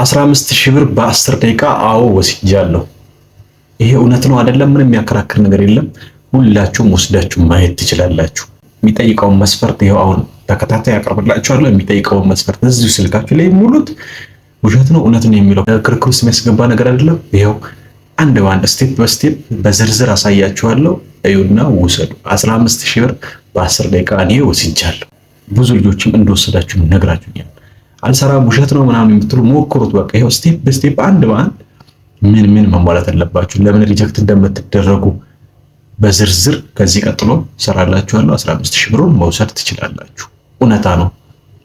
15 ሺህ ብር በ10 ደቂቃ አዎ ወስጃለሁ። ይሄ እውነት ነው አይደለም? ምንም የሚያከራክር ነገር የለም። ሁላችሁም ወስዳችሁ ማየት ትችላላችሁ። የሚጠይቀውን መስፈርት ይኸው አሁን ተከታታይ ያቀርብላችኋለሁ። የሚጠይቀውን መስፈርት እዚሁ ስልካችሁ ላይ ሙሉት። ውሸት ነው እውነት ነው የሚለው ክርክር ውስጥ የሚያስገባ ነገር አይደለም። ይኸው አንድ በአንድ step በ step በዝርዝር አሳያችኋለሁ። እዩና ውሰዱ። 15 ሺህ ብር በ10 ደቂቃ እኔ ወስጃለሁ። ብዙ ልጆችም እንደወሰዳችሁ ነግራችሁኛል። አልሰራም ውሸት ነው ምናምን የምትሉ ሞክሩት። በቃ ይኸው step በ step አንድ በአንድ ምን ምን መሟላት አለባችሁ፣ ለምን reject እንደምትደረጉ በዝርዝር ከዚህ ቀጥሎ ሰራላችኋለሁ። 15 ሺህ ብሩን መውሰድ ትችላላችሁ። እውነታ ነው።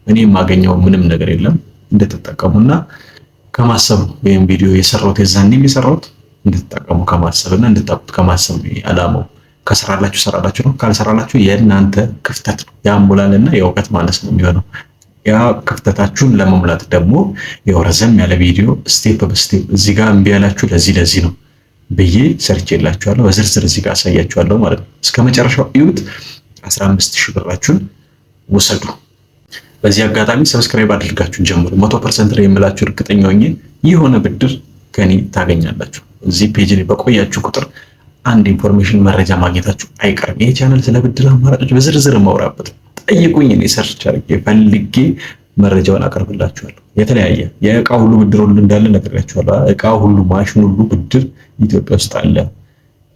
እኔ የማገኘው ምንም ነገር የለም። እንድትጠቀሙና ከማሰብ ነው ወይም ቪዲዮ የሰራሁት፣ የዛኔም የሰራሁት እንድትጠቀሙ ከማሰብና እንድታውቁት ከማሰብ ነው አላማው። ከሰራላችሁ ሰራላችሁ ነው፣ ካልሰራላችሁ የእናንተ ክፍተት ነው፣ የአሞላልና የእውቀት ማነስ ነው የሚሆነው። ያ ክፍተታችሁን ለመሙላት ደግሞ ያው ረዘም ያለ ቪዲዮ step በ step እዚህ ጋር እምቢ ያላችሁ ለዚህ ለዚህ ነው ብዬ ሰርቼላችኋለሁ። በዝርዝር እዚህ ጋር አሳያችኋለሁ ማለት ነው። እስከ መጨረሻው እዩት። 15 ሺህ ብራችሁን ውሰዱ። በዚህ አጋጣሚ subscribe አድርጋችሁ ጀምሩ። 100% ላይ የምላችሁ እርግጠኛ ሆኜ የሆነ ብድር ከኔ ታገኛላችሁ። እዚህ page ላይ በቆያችሁ ቁጥር አንድ information መረጃ ማግኘታችሁ አይቀርም። ይሄ ቻናል ስለ ብድር አማራጮች በዝርዝር የማወራበት፣ ጠይቁኝ። እኔ search አድርጌ ፈልጌ መረጃውን አቀርብላችኋለሁ። የተለያየ የእቃ ሁሉ ብድር ሁሉ እንዳለ ነግሬያችኋለሁ። እቃ ሁሉ፣ ማሽን ሁሉ ብድር ኢትዮጵያ ውስጥ አለ።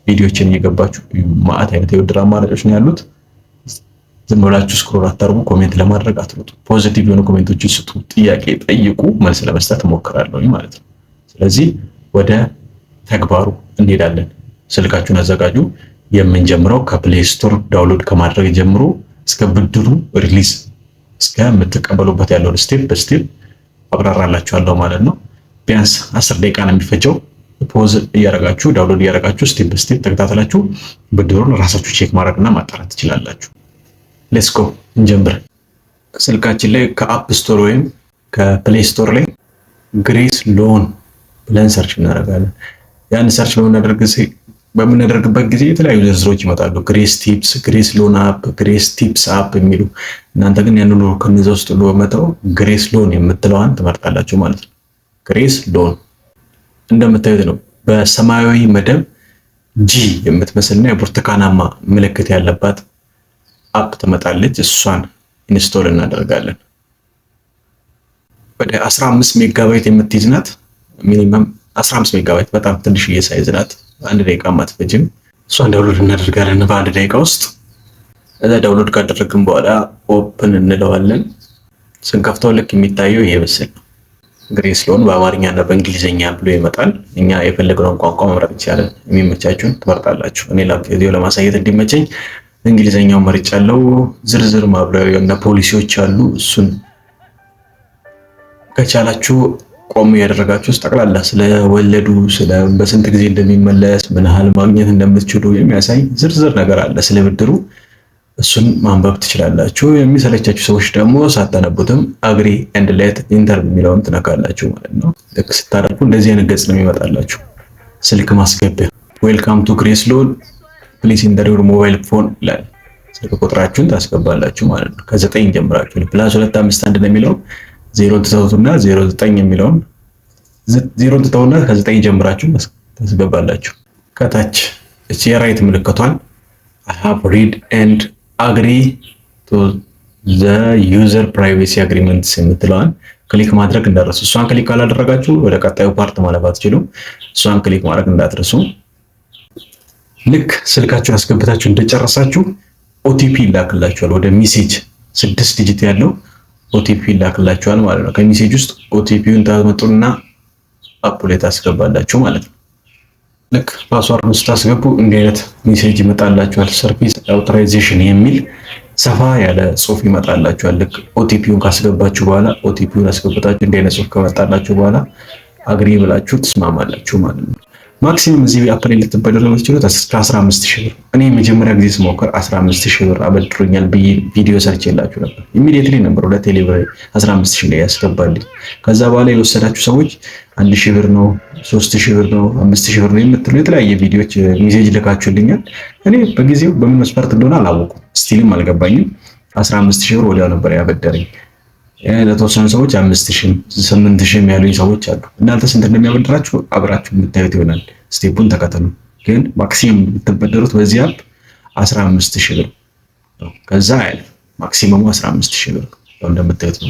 ቪዲዮችን እየገባችሁ ማአት አይነት የብድር አማራጮች ነው ያሉት። ዝም ብላችሁ scroll አታርጉ። Comment ለማድረግ አትሩጡ። Positive የሆኑ comment ኦችን ስጡ፣ ጥያቄ ጠይቁ፣ መልስ ለመስጠት እሞክራለሁ ማለት ነው። ስለዚህ ወደ ተግባሩ እንሄዳለን። ስልካችሁን አዘጋጁ። የምንጀምረው ከ Play Store download ከማድረግ ጀምሮ እስከ ብድሩ release እስከምትቀበሉበት ያለውን step በ step አብራራላችኋለሁ ማለት ነው። ቢያንስ 10 ደቂቃ ነው የሚፈጀው። Pause እያደረጋችሁ፣ download እያደረጋችሁ፣ step በ step ተከታተላችሁ ብድሩን ራሳችሁ check ማድረግና ማጣራት ትችላላችሁ። Let's go፣ እንጀምር። ስልካችን ላይ ከ App Store ወይም ከ Play Store ላይ Grace Loan ብለን search እናደርጋለን። ያን search በምናደርግበት ጊዜ የተለያዩ ዝርዝሮች ይመጣሉ። Grace Tips፣ Grace Loan App፣ Grace Tips App የሚሉ። እናንተ ግን ያን ሁሉ ከነዛ ውስጥ ሁሉ በመተው Grace Loan የምትለዋን ትመርጣላችሁ ማለት ነው። Grace Loan እንደምታዩት ነው። በሰማያዊ መደብ G የምትመስልና የብርቱካናማ ምልክት ያለባት app ትመጣለች። እሷን install እናደርጋለን። ወደ 15 ሜጋባይት የምትይዝ ናት። Minimum 15 ሜጋባይት በጣም ትንሽዬ size ናት። አንድ ደቂቃ አትፈጅም። እሷን download እናደርጋለን በአንድ ደቂቃ ውስጥ። እዛ download ካደረግን በኋላ open እንለዋለን። ስንከፍተው ልክ የሚታየው ይሄ ምስል ነው። Grace Loan በአማርኛ እና በእንግሊዝኛ ብሎ ይመጣል። እኛ የፈለግነውን ቋንቋ መምረጥ እንችላለን። የሚመቻችሁን ትመርጣላችሁ። እኔ ቪዲዮ ለማሳየት እንዲመቸኝ እንግሊዝኛው መርጫለሁ። ዝርዝር ማብራሪያ እና ፖሊሲዎች አሉ። እሱን ከቻላችሁ ቆም እያደረጋችሁ ውስጥ ጠቅላላ ስለ ወለዱ፣ ስለ በስንት ጊዜ እንደሚመለስ፣ ምን ያህል ማግኘት እንደምትችሉ የሚያሳይ ዝርዝር ነገር አለ ስለ ብድሩ። እሱን ማንበብ ትችላላችሁ። የሚሰለቻችሁ ሰዎች ደግሞ ሳታነቡትም agree and let enter የሚለውን ትነካላችሁ ማለት ነው። ልክ ስታደርጉ እንደዚህ አይነት ገጽ ነው የሚመጣላችሁ። ስልክ ማስገቢያ፣ "Welcome to Grace Loan, please enter your mobile phone" ይላል። ስልክ ቁጥራችሁን ታስገባላችሁ ማለት ነው። ከ9 ጀምራችሁ +251 ነው የሚለው፣ ዜሮን ትተውትና 09 የሚለውን ዜሮን ትተውና ከ9 ጀምራችሁ ታስገባላችሁ። ከታች እቺ የ right ምልክቷን "I have read and agree to the user privacy agreements" የምትለዋን click ማድረግ እንዳትረሱ። እሷን click ካላደረጋችሁ ወደ ቀጣዩ part ማለፍ አትችሉም። እሷን click ማድረግ እንዳትረሱ። ልክ ስልካችሁን አስገብታችሁ እንደጨረሳችሁ OTP ይላክላችኋል። ወደ message ስድስት digit ያለው OTP ይላክላችኋል ማለት ነው። ከ message ውስጥ OTP ውን ታመጡና app ላይ ታስገባላችሁ ማለት ነው። ልክ password ኡን ስታስገቡ እንዲህ አይነት message ይመጣላችኋል። Service authorization የሚል ሰፋ ያለ ጽሁፍ ይመጣላችኋል። ልክ OTP ውን ካስገባችሁ በኋላ፣ OTP ውን አስገብታችሁ እንዲህ አይነት ጽሁፍ ከመጣላችሁ በኋላ agree ብላችሁ ትስማማላችሁ ማለት ነው። Maximum እዚህ app ላይ ልትበደሩ የምትችሉት እስከ 15 ሺህ ብር። እኔ የመጀመሪያ ጊዜ ስሞክር 15 ሺህ ብር አበድሮኛል ብዬ ቪዲዮ ሰርቼላችሁ ነበር። Immediately ነበር ወደ ቴሌብር 15 ሺህ ላይ ያስገባልኝ። ከዛ በኋላ የወሰዳችሁ ሰዎች 1,000 ብር ነው፣ 3,000 ብር ነው፣ 5,000 ብር ነው የምትሉ የተለያየ ቪዲዮዎች message ልካችሁልኛል። እኔ በጊዜው በምን መስፈርት እንደሆነ አላወኩም፣ still ም አልገባኝም። 15 ሺህ ብር ወዲያው ነበር ያበደረኝ። ለተወሰኑ ሰዎች 5,000፣ 8,000 ያሉኝ ሰዎች አሉ። እናንተ ስንት እንደሚያበድራችሁ አብራችሁ የምታዩት ይሆናል። Step ኡን ተከተሉ። ግን maximum የምትበደሩት በዚህ app 15,000 ብር ነው። ከዛ አያልፍም። Maximum ኡ 15,000 ብር ነው። እንደምታዩት ነው።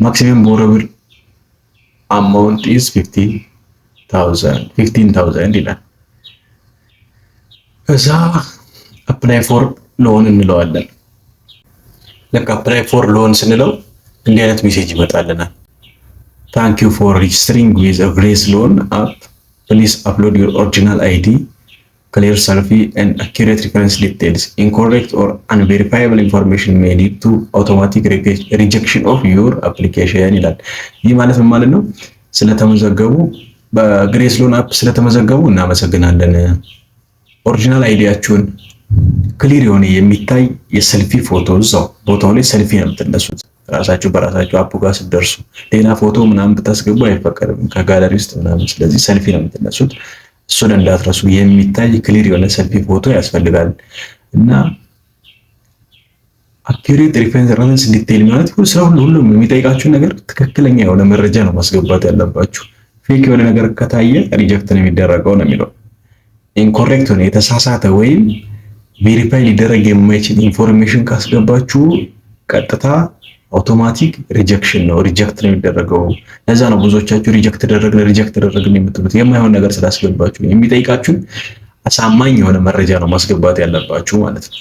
Maximum borrowable amount is 15,000 ይላል። ከዛ apply for loan እንለዋለን። ልክ apply for loan ስንለው እንዲህ አይነት message ይመጣልናል። "Thank you for registering with Grace Loan app. Please upload your original ID, clear selfie and accurate reference details. Incorrect or unverifiable information may lead to automatic rejection of your application" ይላል። ይህ ማለት ምን ማለት ነው? ስለተመዘገቡ፣ በ Grace Loan app ስለተመዘገቡ እናመሰግናለን። Original ID ያችሁን፣ clear የሆነ የሚታይ የሰልፊ ፎቶ፣ እዛው ቦታው ላይ ሰልፊ ነው የምትነሱት። ራሳችሁ በራሳችሁ app ኡ ጋር ስትደርሱ ሌላ ፎቶ ምናምን ብታስገቡ አይፈቀድም ከጋለሪ ውስጥ ምናምን። ስለዚህ ሰልፊ ነው የምትነሱት። እሱን እንዳትረሱ። የሚታይ clear የሆነ ሰልፊ ፎቶ ያስፈልጋል እና accurate reference detail ማለት ስለ ሁሉም የሚጠይቃችሁን ነገር ትክክለኛ የሆነ መረጃ ነው ማስገባት ያለባችሁ። Fake የሆነ ነገር ከታየ reject ነው የሚደረገው ነው የሚለው። Incorrect ሆነ፣ የተሳሳተ ወይም verify ሊደረግ የማይችል information ካስገባችሁ ቀጥታ automatic rejection ነው፣ reject ነው የሚደረገው። ለዛ ነው ብዙዎቻችሁ reject ተደረግን፣ reject ተደረግን የምትሉት፣ የማይሆን ነገር ስላስገባችሁ። የሚጠይቃችሁን አሳማኝ የሆነ መረጃ ነው ማስገባት ያለባችሁ ማለት ነው።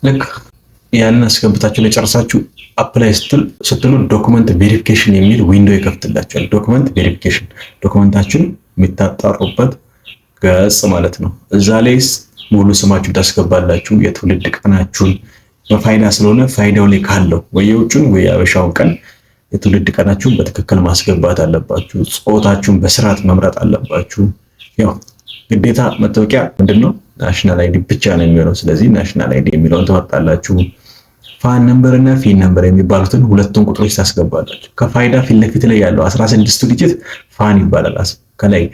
ልክ ያንን አስገብታችሁ ለጨርሳችሁ apply ስትሉ document verification የሚል window ይከፍትላችኋል። Document verification document ኣችሁን የሚታጣሩበት ገጽ ማለት ነው። እዛ ላይ ሙሉ ስማችሁን ታስገባላችሁ፣ የትውልድ ቀናችሁን በፋይዳ ስለሆነ ፋይዳው ላይ ካለው ወይ የውጩን ወይ የአበሻውን ቀን የትውልድ ቀናችሁን በትክክል ማስገባት አለባችሁ። ጾታችሁን በስርዓት መምረጥ አለባችሁ። ያው ግዴታ መታወቂያ ምንድነው national ID ብቻ ነው የሚሆነው። ስለዚህ national ID የሚለውን ትመርጣላችሁ። FAN number እና FIN number የሚባሉትን ሁለቱን ቁጥሮች ታስገባላችሁ። ከፋይዳ ፊት ለፊት ላይ ያለው 16ቱ digit FAN ይባላል። ከላይ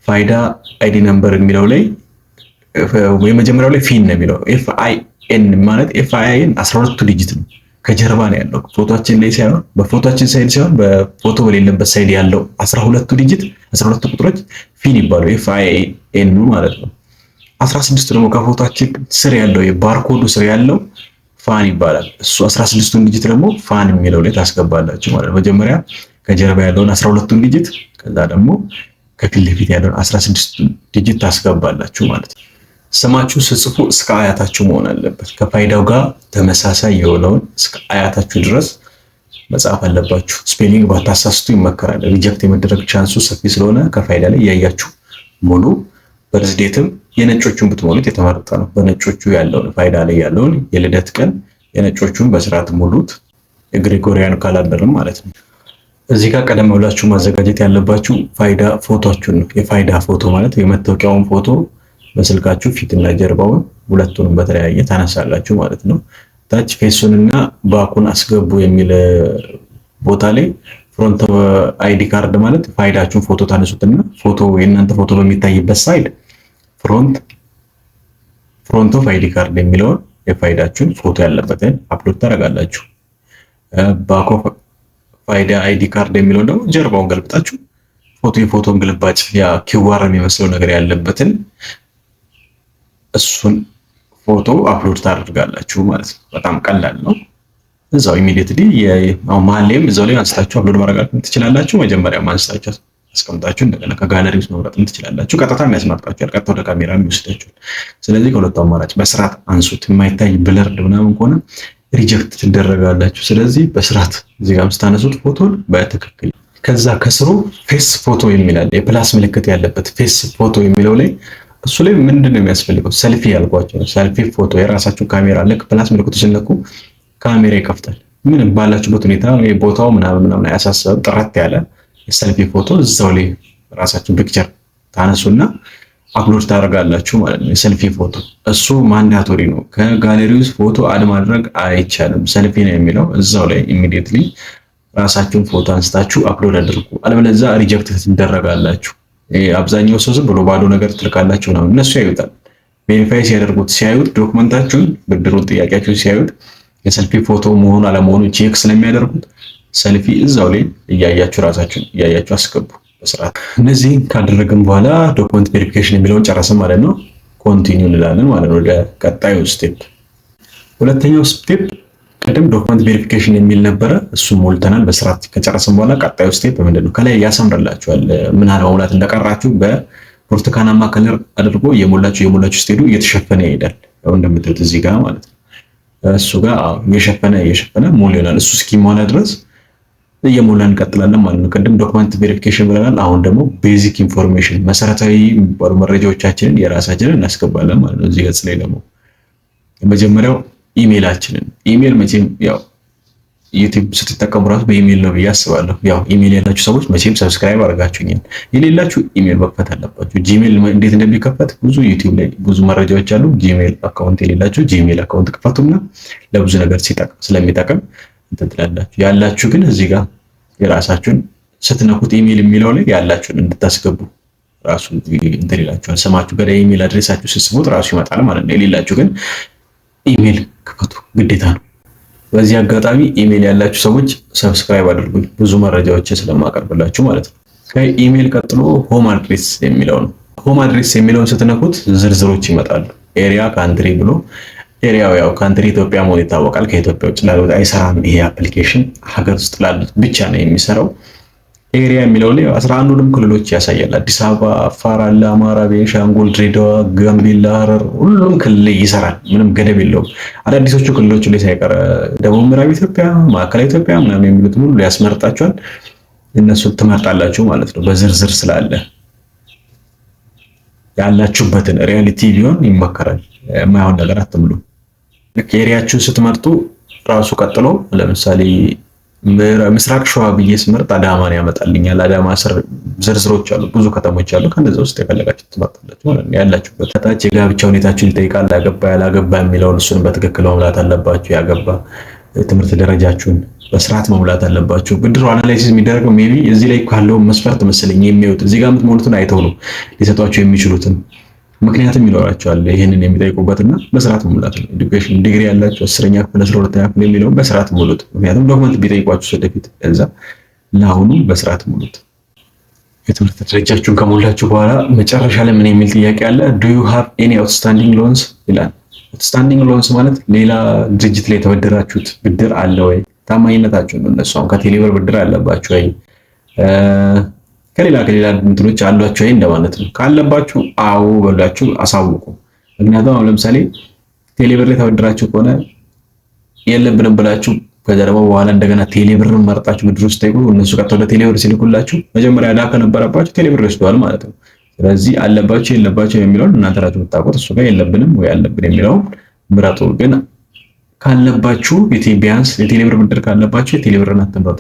ፋይዳ ID number የሚለው ላይ የመጀመሪያው ላይ FIN ነው የሚለው። FIN ማለት FIN 12ቱ digit ነው። ከጀርባ ነው ያለው፣ ፎቶአችን ላይ ሳይሆን፣ በፎቶአችን side ሳይሆን በፎቶ በሌለበት side ያለው 12ቱ digit፣ 12ቱ ቁጥሮች FIN ይባሉ፣ FIN ማለት ነው። 16ቱ ደግሞ ከፎቶአችን ስር ያለው የ barcode ኡ ስር ያለው FAN ይባላል። እሱ 16ቱን digit ደግሞ FAN የሚለው ላይ ታስገባላችሁ ማለት ነው። መጀመሪያ ከጀርባ ያለውን 12ቱን digit፣ ከዛ ደግሞ ከፊት ለፊት ያለውን 16ቱን digit ታስገባላችሁ ማለት ነው። ስማችሁ ስትጽፉ እስከ አያታችሁ መሆን አለበት። ከፋይዳው ጋር ተመሳሳይ የሆነውን እስከ አያታችሁ ድረስ መጻፍ አለባችሁ። Spelling ባታሳስቱ ይመከራል። Reject የመደረግ chance ኡ ሰፊ ስለሆነ ከፋይዳ ላይ እያያችሁ ሙሉ። Birth date ም የነጮቹን ብትሞሉት የተመረጠ ነው። በነጮቹ ያለውን፣ ፋይዳ ላይ ያለውን የልደት ቀን የነጮቹን በስርዓት ሙሉት። የ Gregorian calendar ም ማለት ነው። እዚህ ጋር ቀደም ብላችሁ ማዘጋጀት ያለባችሁ ፋይዳ ፎቶአችሁን ነው። የፋይዳ ፎቶ ማለት የመታወቂያውን ፎቶ በስልካችሁ ፊትና ጀርባውን ሁለቱንም በተለያየ ታነሳላችሁ ማለት ነው። ታች face ኡንና back ኡን አስገቡ የሚል ቦታ ላይ front ID card ማለት ፋይዳችሁን ፎቶ ታነሱትና ፎቶ የእናንተ ፎቶ በሚታይበት side front of ID card የሚለውን የፋይዳችሁን ፎቶ ያለበትን upload ታደርጋላችሁ። Back of ፋይዳ ID card የሚለውን ደግሞ ጀርባውን ገልብጣችሁ ፎቶ፣ የፎቶን ግልባጭ፣ ያ QR የሚመስለው ነገር ያለበትን እሱን ፎቶ upload ታደርጋላችሁ ማለት ነው። በጣም ቀላል ነው። እዛው immediately መሀል ላይም እዛው ላይ አንስታችሁ upload ማድረግ ትችላላችሁ። መጀመሪያም አንስታችሁ አስቀምጣችሁ እንደገና ከጋለሪ ውስጥ መምረጥም ትችላላችሁ። ቀጥታ የሚያስመርጣችኋል፣ ቀጥታ ወደ ካሜራ የሚወስዳችኋል። ስለዚህ ከሁለቱ አማራጭ በስርዓት አንሱት። የማይታይ blurred ምናምን ከሆነ reject ትደረጋላችሁ። ስለዚህ በስርዓት እዚህ ጋር ስታነሱት ፎቶን በትክክል። ከዛ ከስሩ face photo የሚል አለ፣ የ plus ምልክት ያለበት face photo የሚለው ላይ፣ እሱ ላይ ምንድን ነው የሚያስፈልገው? ሰልፊ ያልኳቸው ነው። ሰልፊ ፎቶ የራሳችሁ ካሜራ፣ ልክ plus ምልክቱ ስትነኩ ካሜራ ይከፍታል። ምንም ባላችሁበት ሁኔታ ቦታው ምናምን ምናምን አያሳስብም። ጥርት ያለ የሰልፊ ፎቶ እዛው ላይ ራሳችሁን picture ታነሱና upload ታደርጋላችሁ ማለት ነው። የሰልፊ ፎቶ እሱ mandatory ነው። ከጋሌሪ ውስጥ ፎቶ add ማድረግ አይቻልም። ሰልፊ ነው የሚለው፣ እዛው ላይ immediately ራሳችሁን ፎቶ አንስታችሁ upload አድርጉ። አለበለዚያ reject ትደረጋላችሁ። አብዛኛው ሰው ዝም ብሎ ባዶ ነገር ትልካላችሁ ምናምን፣ እነሱ ያዩታል። Verify ሲያደርጉት፣ ሲያዩት document ኣችሁን፣ ብድሩን ጥያቄያችሁን ሲያዩት የሰልፊ ፎቶ መሆኑ አለመሆኑ check ስለሚያደርጉት ሰልፊ እዛው ላይ እያያችሁ፣ ራሳችሁን እያያችሁ አስገቡ በስርዓት። እነዚህን ካደረግን በኋላ document verification የሚለውን ጨረስን ማለት ነው። Continue እንላለን ማለት ነው ወደ ቀጣዩ step። ሁለተኛው step ቅድም document verification የሚል ነበረ። እሱን ሞልተናል በስርዓት። ከጨረስን በኋላ ቀጣዩ step ምንድን ነው? ከላይ ያሰምርላችኋል ምን ያህል መሙላት እንደቀራችሁ። በብርቱካናማ color አድርጎ እየሞላችሁ እየሞላችሁ ስትሄዱ እየተሸፈነ ይሄዳል። ያው እንደምታዩት እዚህ ጋር ማለት ነው። እሱ ጋር እየሸፈነ እየሸፈነ ሙሉ ይሆናል። እሱ እስኪሞላ ድረስ እየሞላ እንቀጥላለን ማለት ነው። ቅድም document verification ብለናል። አሁን ደግሞ basic information፣ መሰረታዊ የሚባሉ መረጃዎቻችንን የራሳችንን እናስገባለን ማለት ነው። እዚህ ገጽ ላይ ደግሞ የመጀመሪያው ኢሜይላችንን። ኢሜይል መቼም ያው YouTube ስትጠቀሙ ራሱ በኢሜይል ነው ብዬ አስባለሁ። ያው ኢሜይል ያላችሁ ሰዎች መቼም subscribe አድርጋችሁኛል። የሌላችሁ ኢሜይል መክፈት አለባችሁ። Gmail እንዴት እንደሚከፈት ብዙ YouTube ላይ ብዙ መረጃዎች አሉ። Gmail account የሌላችሁ Gmail account ክፈቱና ለብዙ ነገር ስለሚጠቅም እንትን ትላላችሁ። ያላችሁ ግን እዚህ ጋር የራሳችሁን ስትነኩት ኢሜይል የሚለው ላይ ያላችሁን እንድታስገቡ ራሱ እንትን ይላችኋል። ስማችሁ ጋር email address ኣችሁ ስትጽፉት ራሱ ይመጣል ማለት ነው። የሌላችሁ ግን ኢሜይል ክፈቱ፣ ግዴታ ነው። በዚህ አጋጣሚ ኢሜይል ያላችሁ ሰዎች subscribe አድርጉኝ፣ ብዙ መረጃዎችን ስለማቀርብላችሁ ማለት ነው። ከኢሜይል ቀጥሎ home address የሚለው ነው። Home address የሚለውን ስትነኩት ዝርዝሮች ይመጣሉ። Area፣ country ብሎ፣ area ው ያው country ኢትዮጵያ መሆን ይታወቃል። ከኢትዮጵያ ውጭ ላሉት አይሰራም ይሄ application፣ ሀገር ውስጥ ላሉት ብቻ ነው የሚሰራው። Area የሚለው ላይ 11ዱንም ክልሎች ያሳያል። አዲስ አበባ፣ አፋር አለ፣ አማራ፣ ቤንሻንጉል፣ ድሬዳዋ፣ ጋምቤላ፣ ሐረር፣ ሁሉም ክልል ላይ ይሰራል። ምንም ገደብ የለውም። አዳዲሶቹ ክልሎች ላይ ሳይቀር ደቡብ ምዕራብ ኢትዮጵያ፣ ማዕከላዊ ኢትዮጵያ ምናምን የሚሉት ሁሉ ያስመርጣቸዋል። እነሱን ትመርጣላችሁ ማለት ነው። በዝርዝር ስላለ ያላችሁበትን reality ቢሆን ይመከራል። የማይሆን ነገር አትምሉ። ልክ area ኣችሁን ስትመርጡ ራሱ ቀጥሎ ለምሳሌ ምስራቅ ሸዋ ብዬ ስመርጥ አዳማን ያመጣልኛል። አዳማ ስር ዝርዝሮች አሉ፣ ብዙ ከተሞች አሉ። ከነዛ ውስጥ የፈለጋችሁ ትመርጣላችሁ ማለት ነው። ያላችሁበት ታች የጋብቻ ሁኔታችሁን ይጠይቃል። ያገባ፣ ያላገባ የሚለውን እሱን በትክክል መሙላት አለባችሁ። ያገባ፣ ትምህርት ደረጃችሁን በስርዓት መሙላት አለባችሁ። ብድሩ analysis የሚደረገው maybe እዚህ ላይ ካለው መስፈርት መሰለኝ የሚያዩት። እዚህ ጋር የምትሞሉትን አይተው ነው ሊሰጧቸው የሚችሉትን። ምክንያትም ይኖራቸዋል ይህንን የሚጠይቁበትና በስርዓት መሙላት ነው። Education ዲግሪ ያላቸው 10ኛ ክፍል፣ 12ኛ ክፍል የሚለውን በስርዓት ሙሉት። ምክንያቱም document ቢጠይቋችሁ ወደፊት እዛ ለአሁኑ በስርዓት ሙሉት። የትምህርት ደረጃችሁን ከሞላችሁ በኋላ መጨረሻ ላይ ምን የሚል ጥያቄ አለ? "Do you have any outstanding loans?" ይላል። Outstanding loans ማለት ሌላ ድርጅት ላይ የተበደራችሁት ብድር አለ ወይ? ታማኝነታችሁ ነው። እነሱ አሁን ከቴሌብር ብድር አለባችሁ ወይ፣ ከሌላ ከሌላ እንትኖች አሏቸው ወይ እንደማለት ነው። ካለባችሁ አዎ በላችሁ አሳውቁ። ምክንያቱም አሁን ለምሳሌ ቴሌብር ላይ ተበድራችሁ ከሆነ የለብንም ብላችሁ ከዛ ደግሞ በኋላ እንደገና ቴሌብርን መርጣችሁ ብድር ውስጥ ጠይቁ፣ እነሱ ቀጥታ ወደ ቴሌብር ሲልኩላችሁ መጀመሪያ ዕዳ ከነበረባችሁ ቴሌብር ይወስደዋል ማለት ነው። ስለዚህ አለባችሁ የለባችሁ የሚለውን እናንተ ናችሁ የምታውቁት። እሱ ጋር የለብንም ወይ አለብን የሚለውን ምረጡ። ግን ካለባችሁ ቢያንስ የቴሌብር ብድር ካለባችሁ የቴሌብርን አትምረጡ።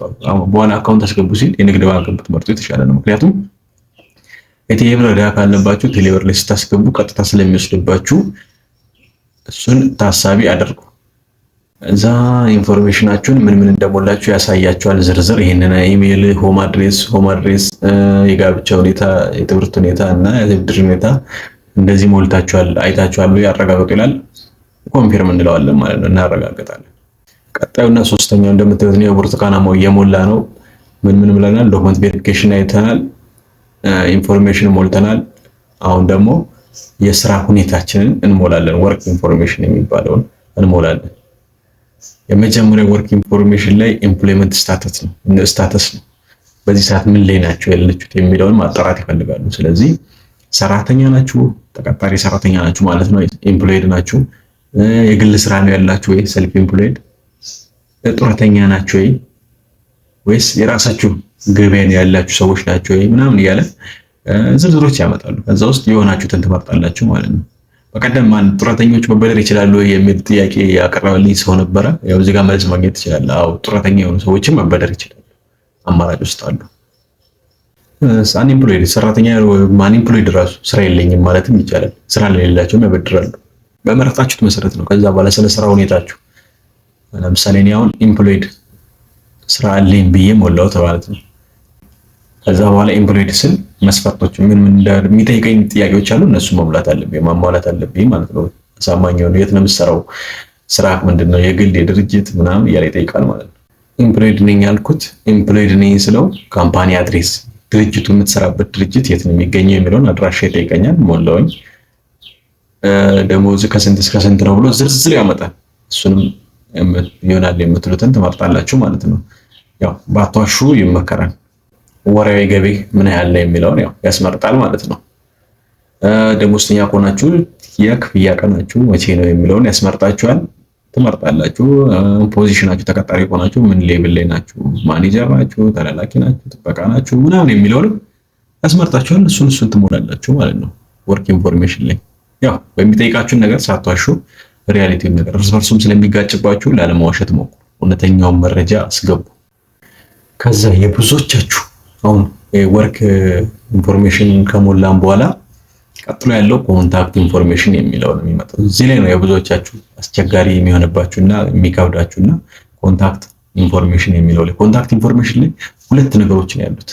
በኋላ account አስገቡ ሲል የንግድ ባንክ ብትመርጡ የተሻለ ነው። ምክንያቱም የቴሌብር ዕዳ ካለባችሁ ቴሌብር ላይ ስታስገቡ ቀጥታ ስለሚወስድባችሁ እሱን ታሳቢ አድርጉ። እዛ information ኣችሁን ምን ምን እንደሞላችሁ ያሳያችኋል ዝርዝር። ይህንን email፣ home address፣ የጋብቻ ሁኔታ፣ የትምህርት ሁኔታ እና የብድር ሁኔታ እንደዚህ ሞልታችኋል፣ አይታችኋል፣ ያረጋግጡ ይላል። Confirm እንለዋለን ማለት ነው፣ እናረጋግጣለን። ቀጣዩና ሶስተኛው እንደምታዩት ነው፣ የብርቱካናማው እየሞላ ነው። ምን ምን ብለናል? Document verification አይተናል፣ information ሞልተናል። አሁን ደግሞ የስራ ሁኔታችንን እንሞላለን። Work information የሚባለውን እንሞላለን። የመጀመሪያው work information ላይ employment status ነው። በዚህ ሰዓት ምን ላይ ናችሁ ያለችሁት የሚለውን ማጣራት ይፈልጋሉ። ስለዚህ ሰራተኛ ናችሁ፣ ተቀጣሪ ሰራተኛ ናችሁ ማለት ነው፣ employed ናችሁ፣ የግል ስራ ነው ያላችሁ ወይ self employed፣ ጡረተኛ ናችሁ ወይ ወይስ የራሳችሁ ገበያ ያላችሁ ሰዎች ናቸው ወይ ምናምን እያለ ዝርዝሮች ያመጣሉ። ከዛ ውስጥ የሆናችሁትን ትመርጣላችሁ ማለት ነው። በቀደም ማን ጡረተኞች መበደር ይችላሉ የሚል ጥያቄ ያቀረበልኝ ሰው ነበረ። ያው እዚህ ጋር መልስ ማግኘት ትችላለህ። አዎ፣ ጡረተኛ የሆኑ ሰዎችም መበደር ይችላሉ፣ አማራጭ ውስጥ አሉ። Unemployed ሰራተኛ፣ unemployed ራሱ ስራ የለኝም ማለትም ይቻላል። ስራ ለሌላቸውም ያበድራሉ። በመረጣችሁት መሰረት ነው። ከዛ በኋላ ስለ ስራ ሁኔታችሁ፣ ለምሳሌ እኔ አሁን employed፣ ስራ አለኝ ብዬ ሞላሁት ማለት ነው። ከዛ በኋላ employed ስል መስፈርቶች ምን ምን የሚጠይቀኝ ጥያቄዎች አሉ። እነሱ መሙላት አለብኝ፣ ማሟላት አለብኝ ማለት ነው። አሳማኝ የሆኑ፣ የት ነው የምትሰራው፣ ስራ ምንድን ነው፣ የግል፣ የድርጅት ምናምን እያለ ይጠይቃል ማለት ነው። Employed ነኝ ያልኩት፣ employed ነኝ ስለው company address፣ ድርጅቱ፣ የምትሰራበት ድርጅት የት ነው የሚገኘው የሚለውን አድራሻ ይጠይቀኛል። ሞላውኝ። ደሞዝ ከስንት እስከ ስንት ነው ብሎ ዝርዝር ያመጣል። እሱንም ይሆናል የምትሉትን ትመርጣላችሁ ማለት ነው። ያው ባትዋሹ ይመከራል። ወራዊ ገቢ ምን ያህል ነው የሚለውን ያው ያስመርጣል ማለት ነው። ደሞዝተኛ ከሆናችሁ የክፍያ ቀናችሁ መቼ ነው የሚለውን ያስመርጣችኋል፣ ትመርጣላችሁ። Position ኣችሁ፣ ተቀጣሪ ከሆናችሁ ምን level ላይ ናችሁ፣ ማኔጀር ናችሁ፣ ተላላኪ ናችሁ፣ ጥበቃ ናችሁ ምናምን የሚለውንም ያስመርጣችኋል። እሱን ትሞላላችሁ ማለት ነው። Work information ላይ ያው በሚጠይቃችሁን ነገር ሳትዋሹ reality ውን ነገር፣ እርስ በርሱም ስለሚጋጭባችሁ ላለመዋሸት ሞክሩ። እውነተኛውን መረጃ አስገቡ። ከዛ የብዙዎቻችሁ አሁን work information ከሞላን በኋላ ቀጥሎ ያለው contact information የሚለው ነው የሚመጣው። እዚህ ላይ ነው የብዙዎቻችሁ አስቸጋሪ የሚሆንባችሁና የሚከብዳችሁና contact information የሚለው ላይ፣ contact information ላይ ሁለት ነገሮች ነው ያሉት።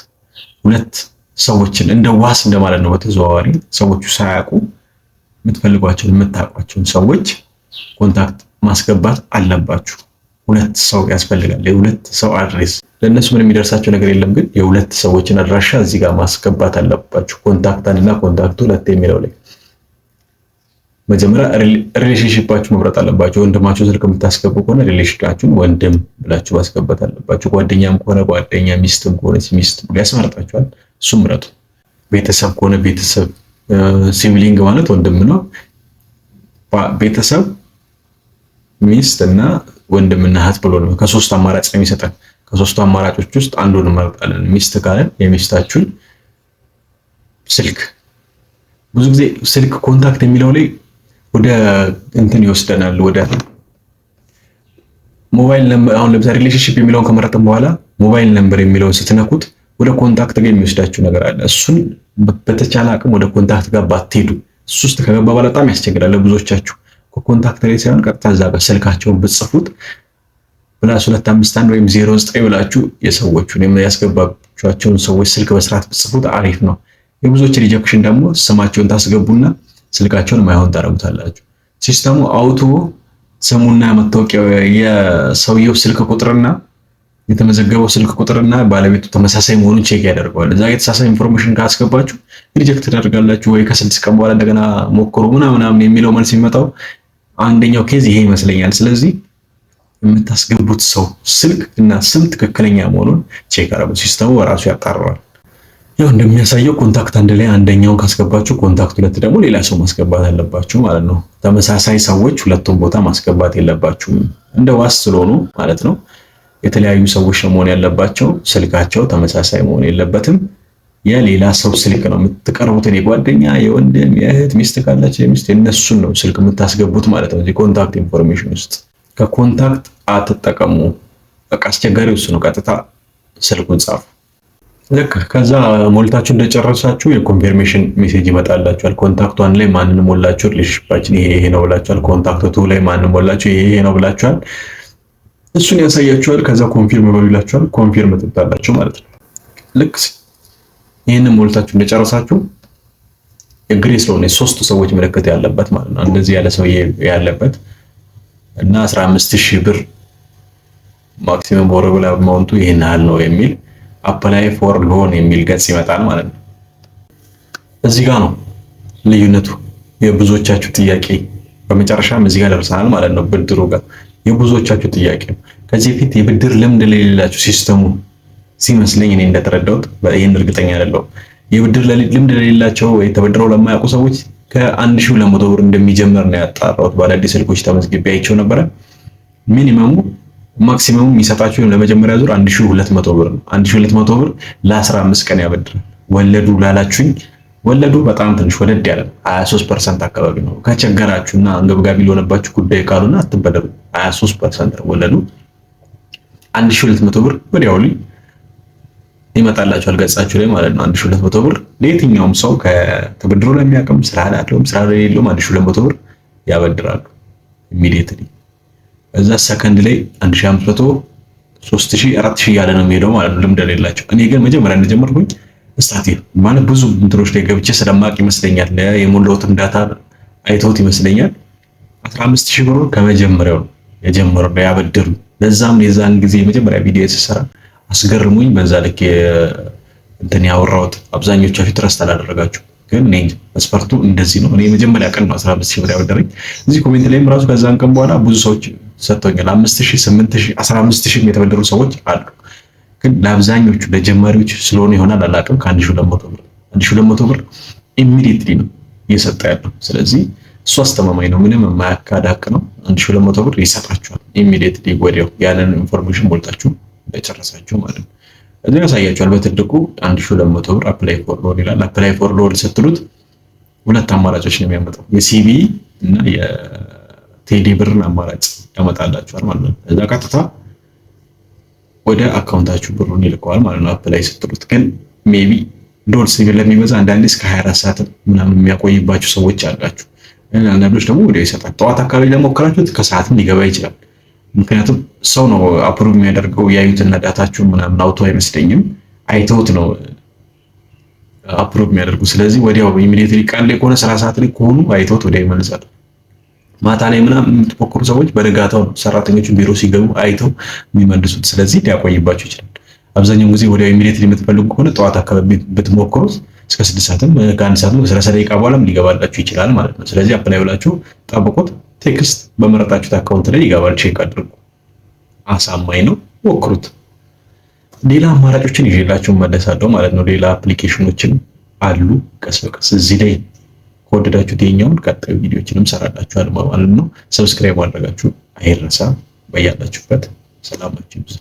ሁለት ሰዎችን እንደ ዋስ እንደማለት ነው። በተዘዋዋሪ ሰዎቹ ሳያውቁ የምትፈልጓቸውን፣ የምታውቋቸውን ሰዎች contact ማስገባት አለባችሁ። ሁለት ሰው ያስፈልጋል። የሁለት ሰው address፣ ለእነሱ ምን የሚደርሳቸው ነገር የለም፣ ግን የሁለት ሰዎችን አድራሻ እዚህ ጋር ማስገባት አለባችሁ። Contact አንድ እና contact ሁለት የሚለው ላይ መጀመሪያ relationship ኣችሁ መምረጥ አለባችሁ። ወንድማችሁ ስልክ የምታስገቡ ከሆነ relation ኣችሁን ወንድም ብላችሁ ማስገባት አለባችሁ። ጓደኛም ከሆነ ጓደኛ፣ ሚስትም ከሆነ ሚስት ብሎ ያስመርጣችኋል። እሱም ምረጡ። ቤተሰብ ከሆነ ቤተሰብ፣ sibling ማለት ወንድም ነው። ቤተሰብ፣ ሚስት እና ወንድምና እህት ብሎ ነው ከሶስት አማራጭ ነው የሚሰጠን። ከሶስቱ አማራጮች ውስጥ አንዱን እንመርጣለን። ሚስት ካለን የሚስታችሁን ስልክ። ብዙ ጊዜ ስልክ contact የሚለው ላይ ወደ እንትን ይወስደናል፣ ወደ mobile number። አሁን ለምሳሌ relationship የሚለውን ከመረጥን በኋላ mobile number የሚለውን ስትነኩት ወደ contact ጋር የሚወስዳችሁ ነገር አለ። እሱን በተቻለ አቅም ወደ contact ጋር ባትሄዱ፣ እሱ ውስጥ ከገባ በኋላ በጣም ያስቸግራል ለብዙዎቻችሁ። ከ contact ላይ ሳይሆን ቀጥታ እዛ ጋር ስልካቸውን ብትጽፉት፣ +251 ወይም 09 ብላችሁ የሰዎቹን፣ ያስገባችኋቸውን ሰዎች ስልክ በስርዓት ብትጽፉት አሪፍ ነው። የብዙዎች rejection ደግሞ ስማቸውን ታስገቡና ስልካቸውን ማይሆን ታደርጉታላችሁ። System ኡ auto ስሙና መታወቂያው፣ የሰውየው ስልክ ቁጥርና የተመዘገበው ስልክ ቁጥርና ባለቤቱ ተመሳሳይ መሆኑን check ያደርገዋል። እዛ የተሳሳተ information ካስገባችሁ reject ታደርጋላችሁ ወይ ከ6 ቀን በኋላ እንደገና ሞክሩ ምናምን ምናምን የሚለው መልስ የሚመጣው አንደኛው case ይሄ ይመስለኛል። ስለዚህ የምታስገቡት ሰው ስልክ እና ስም ትክክለኛ መሆኑን check አድርጉ። System ኡ በራሱ ያጣራዋል። ያው እንደሚያሳየው contact አንድ ላይ አንደኛውን ካስገባችሁ contact ሁለት ደግሞ ሌላ ሰው ማስገባት አለባችሁ ማለት ነው። ተመሳሳይ ሰዎች ሁለቱም ቦታ ማስገባት የለባችሁም። እንደ ዋስ ስለሆኑ ማለት ነው። የተለያዩ ሰዎች ነው መሆን ያለባቸው። ስልካቸው ተመሳሳይ መሆን የለበትም። የሌላ ሰው ስልክ ነው የምትቀርቡትን፣ የጓደኛ፣ የወንድም፣ የእህት፣ ሚስት ካላቸው የሚስት፣ የእነሱን ነው ስልክ የምታስገቡት ማለት ነው። Contact information ውስጥ ከ contact አትጠቀሙ። በቃ አስቸጋሪ እሱ ነው። ቀጥታ ስልኩን ጻፉ። ልክ ከዛ ሞልታችሁ እንደጨረሳችሁ የ confirmation message ይመጣላችኋል። Contact one ላይ ማንን ሞላችሁ፣ relationship ኣችን ይሄ ይሄ ነው ብላችኋል። Contact two ላይ ማንን ሞላችሁ፣ ይሄ ይሄ ነው ብላችኋል። እሱን ያሳያችኋል። ከዛ confirm በሉ ይላችኋል። Confirm ትሉታላችሁ ማለት ነው። ልክ ይህንን ሞልታችሁ እንደጨረሳችሁ የ grey ስለሆነ የሶስቱ ሰዎች ምልክት ያለበት ማለት ነው። እንደዚህ ያለ ሰውዬ ያለበት እና 15,000 ብር maximum borrowable amount ኡ ይህን ያህል ነው የሚል apply for loan የሚል ገጽ ይመጣል ማለት ነው። እዚህ ጋር ነው ልዩነቱ፣ የብዙዎቻችሁ ጥያቄ። በመጨረሻም እዚህ ጋር ደርሰናል ማለት ነው። ብድሩ ጋር የብዙዎቻችሁ ጥያቄ ነው። ከዚህ በፊት የብድር ልምድ ለሌላችሁ system ኡ ሲመስለኝ፣ እኔ እንደተረዳሁት፣ ይህን እርግጠኛ አይደለሁም። የብድር ልምድ ለሌላቸው ወይ ተበድረው ለማያውቁ ሰዎች ከ1,200 ብር እንደሚጀምር ነው ያጣራሁት። በአዳዲስ ስልኮች ተመዝግቤ አይቼው ነበረ። Minimum ኡ maximum ኡ የሚሰጣችሁ ለመጀመሪያ ዙር 1200 ብር ነው። 1200 ብር ለ15 ቀን ያበድራል። ወለዱ ላላችሁኝ ወለዱ በጣም ትንሽ ወለድ ያለ ነው። 23% አካባቢ ነው። ከቸገራችሁና አንገብጋቢ ሊሆነባችሁ ጉዳይ ካልሆነ አትበደሩ። 23% ነው ወለዱ። 1200 ብር ወዲያው ይመጣላችኋል ገጻችሁ ላይ ማለት ነው። 1200 ብር ለየትኛውም ሰው ከተበድሮ ለሚያውቅም፣ ስራ ላለውም ስራ ለሌለውም 1200 ብር ያበድራሉ immediately። እዛ ሰከንድ ላይ 1500፣ 3000፣ 4000 እያለ ነው የሚሄደው ማለት ነው ልምድ የሌላቸው። እኔ ግን መጀመሪያ እንደጀመርኩኝ ስታቲ ማለት ብዙ እንትኖች ላይ ገብቼ ስለማቅ ይመስለኛል፣ የሞላሁትም data አይተውት ይመስለኛል፣ 15,000 ብሩን ከመጀመሪያው ነው የጀመረው ያበድሩ። ለዛም የዛን ጊዜ የመጀመሪያ ቪዲዮ የተሰራ አስገርሙኝ በዛ ልክ እንትን ያወራሁት አብዛኞቻችሁ trust አላደረጋችሁ። ግን እኔ መስፈርቱ እንደዚህ ነው። እኔ የመጀመሪያ ቀን ነው 15,000 ብር ያበደረኝ። እዚህ comment ላይም ራሱ ከዛን ቀን በኋላ ብዙ ሰዎች ሰጥተውኛል። 5,000፣ 8,000፣ 15,000 የተበደሩ ሰዎች አሉ። ግን ለአብዛኞቹ ለጀማሪዎች ስለሆነ ይሆናል አላውቅም። ከ1,200 ብር 1,200 ብር immediately ነው እየሰጠ ያለው። ስለዚህ እሱ አስተማማኝ ነው፣ ምንም የማያካድ ሀቅ ነው። 1,200 ብር ይሰጣችኋል immediately ወዲያው ያንን information ሞልታችሁ እንደጨረሳችሁ ማለት ነው። እዚህ ያሳያችኋል በትልቁ 1,200 ብር apply for loan ይላል። Apply for loan ስትሉት ሁለት አማራጮች ነው የሚያመጣው፣ የ CBE እና የቴሌ ብርን አማራጭ ያመጣላችኋል ማለት ነው። እዛ ቀጥታ ወደ account ኣችሁ ብሩን ይልከዋል ማለት ነው። Apply ስትሉት ግን maybe load ለሚበዛ አንዳንዴ እስከ 24 ሰዓት ምናምን የሚያቆይባችሁ ሰዎች አላችሁ። አንዳንዶች ደግሞ ወዲያው ይሰጣል። ጠዋት አካባቢ ለሞከራችሁት ከሰዓትም ሊገባ ይችላል። ምክንያቱም ሰው ነው approve የሚያደርገው፣ ያዩትና data ችሁን ምናምን auto አይመስለኝም፣ አይተውት ነው approve የሚያደርጉ። ስለዚህ ወዲያው immediately ቀን ላይ ከሆነ ስራ ሰዓት ላይ ከሆኑ አይተውት ወዲያው ይመልሳል። ማታ ላይ ምናምን የምትሞክሩ ሰዎች በነጋታው ነው ሰራተኞቹ ቢሮ ሲገቡ አይተው የሚመልሱት። ስለዚህ ሊያቆይባቸው ይችላል። አብዛኛውን ጊዜ ወዲያው immediately የምትፈልጉ ከሆነ ጠዋት አካባቢ ብትሞክሩት እስከ 6 ሰዓትም ከ1 ሰዓትም ከ30 ደቂቃ በኋላም ሊገባላችሁ ይችላል ማለት ነው። ስለዚህ apply ብላችሁ ጠብቁት። Text በመረጣችሁት account ላይ ይገባል። Check አድርጉ። አሳማኝ ነው፣ ሞክሩት። ሌላ አማራጮችን ይዤላችሁ መለሳለሁ ማለት ነው። ሌላ application ኖችን አሉ። ቀስ በቀስ እዚህ ላይ ከወደዳችሁት የኛውን ቀጣዩ ቪዲዮችንም ሰራላችኋል ማለት ነው። Subscribe ማድረጋችሁ አይረሳ። በያላችሁበት ሰላማችሁ ይብዛ።